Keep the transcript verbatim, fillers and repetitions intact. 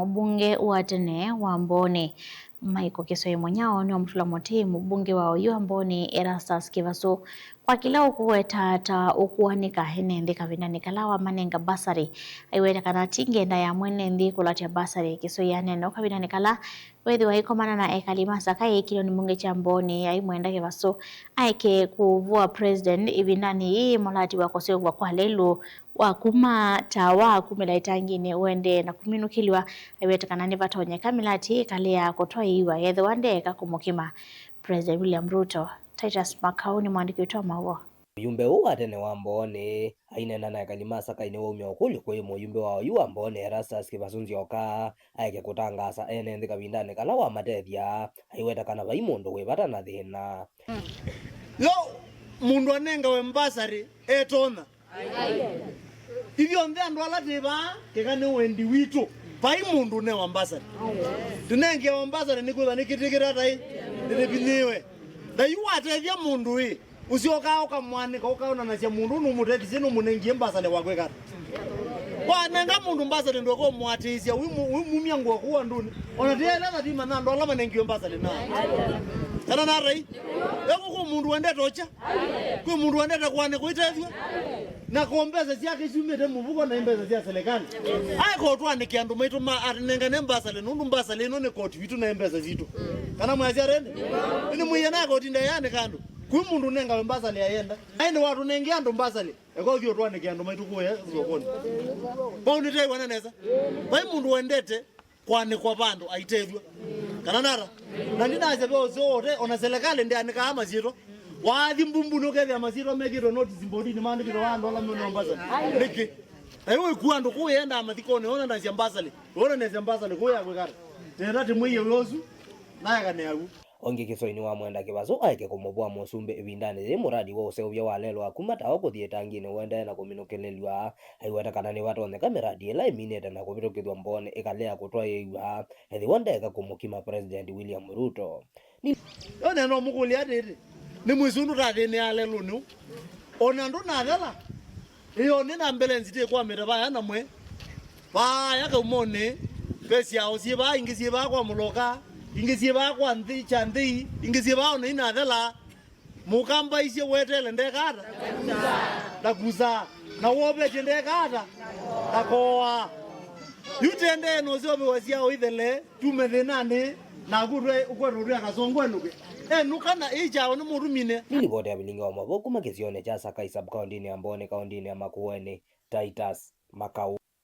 Mũmbunge wa tene wa Mbooni, Michael Kisoi Munyao, nĩwamũtũla mũtĩ mũmbunge wa oyu wa Mbooni, Erastus Kivasu, kwa kĩla ũkũweta ta ũkũanĩka ene nthĩ kavindanĩ kala wamanenga mbasarĩ. Aiweta kana ti ngenda ya mwene nthĩ kũlatya mbasarĩ. Kisoi aneena ũu kavindanĩ kala wĩthĩwa aikomana na ekali ma Sakai kĩlonĩ mbunge kya Mbooni, aimwenda Kivasu aeke kũvũa president ĩvindanĩ yĩĩ, mũlati wa kũseũvw'a kwa lelũ wa kuma Tawa kumĩla ĩtanginĩ ũendee na kũminũkĩlw'a. Aiweta kana nĩvatonyeka mĩlati ĩkalea kũtwaĩĩw'a yethĩwa ndeeka kũmũkima President William Ruto. Titus Makau nĩ mwandĩki witũ wa maũvoo. Mũyumbe ũũ wa tene wa Mbooni aineena na ekali ma Sakai nĩwaumya ũkũlyo kwĩ mũyumbe wa oyu wa Mbooni, Erastus Kivasu Nzioka, aeke kũtangaasa ene nthĩ kavindanĩ kala wamatethya, aiweta kana vai mũndũ wĩ vata na thĩna. Yo mũndũ anengawe mbasarĩ etonya. Ithyonthe andũ ala twĩ vaa, keka nĩ wendi witũ, vai mũndũ ũnewa mbasarĩ. Tũnengewa mbasarĩ nĩkwĩthwa nĩkĩtĩkĩra tai, nĩtĩvinyĩĩwe. Na yu watethya mũndũ ĩ, ũsyokaa ũkamwanĩka, ũkaonanasya mũndũ nũmũtetisye, nũmũnengie mbasarĩ wa kwĩka ata? Wanenga mũndũ mbasarĩ ndweka ũmũatĩĩsya, wĩmu-, wĩmumya ngũa kũu andũnĩ. Ona tĩeleza twĩmanya andũ ala manengiwe mbasarĩ na kana natai. Eko kwĩ mũndũ wendete ũkya. Kwĩ mũndũ wendete kũanĩkwa itethw'a? Na ko mbesa syake syumĩte mũvuko na mbesa sya serikali. Aeka ũtwanĩke andũ maitũ ma anengane mbasarĩ, nũndũ mbasarĩ ĩno nĩ koti witũ na mbesa sitũ. Kana mwasya rendi? Nĩ mwĩana koti ndayanĩka andũ. Kwĩ mũndũ ũnengawe mbasarĩ ayenda. Aende watũnenge andũ mbasarĩ. Eka ũthiĩ ũtwanĩke andũ maitũ kũya sokonĩ. Vau nĩtwĩw'ana nesa. Vai mũndũ wendete kwanĩkwa vandũ aitethw'a. Kana nata? Na ndinasya ve ũseo wote, ona serikali ndĩanĩkaa masyĩtwa. Wathi Mbumbunĩ ũkethĩa masyĩtwa mekĩtwe notice board-inĩ maandĩkĩtwe wa andũ ala mena mbasarĩ. Nĩkĩ? Na yu ĩkua andũ kũu yendaa mathikonĩ, wonanasya mbasarĩ. Wonanasya mbasarĩ kũu ya kwĩkata. Nenda tĩmwĩie wĩa ũsu, naekane awu. Ũngĩ Kisoi nĩwamwenda Kivasu aeke kũmũvũa mũsumbĩ ĩvindanĩ yĩĩ mũradi wa ũseũvya wa lelũ wa kuma Tawa kũthi ĩtanginĩ ũendee na kũminũkĩlĩlw'a. Aiweta kana nĩvatonyeka mĩradi ĩla ĩminĩte na kũvĩtũkĩthw'a Mbooni ĩkalea kũtwaĩĩw'a ethĩwa ndeeka kũmũkima President William Ruto. Ni- Yo neno mũkũlya atĩtĩ, nĩ mwĩsĩ ũndũ tathĩnĩa lelũnĩ ũũ? Ona ndũnathela, ĩyo nĩ na mbelenzi tĩkwamĩte vaya namwe. Vaya kaumonĩ, ve syao syĩ vaa, ingĩ syĩ vaa kwa mũloka, ingĩ syĩ vaa kwa nthĩ kya nthĩ, ingĩ syĩ vaa ona inathela. Mũkambaisye weteele ndeka ata? Ndakusaa. Na wovetye ndeka ata? Ndakoaa. Yu tendee nũseũvĩwa syao ithele, tume thĩnanĩ, naku ũkwetwa ũtwĩa kasongo enũke. Enũka na ĩ kyaũ nĩ mũtumine. Nĩ livoti ya vilingi wa mavoo kuma kĩsionĩ kya Sakai sub-kaũntĩnĩ ya Mbooni kaũntĩnĩ ya Makueni, Titus Makau.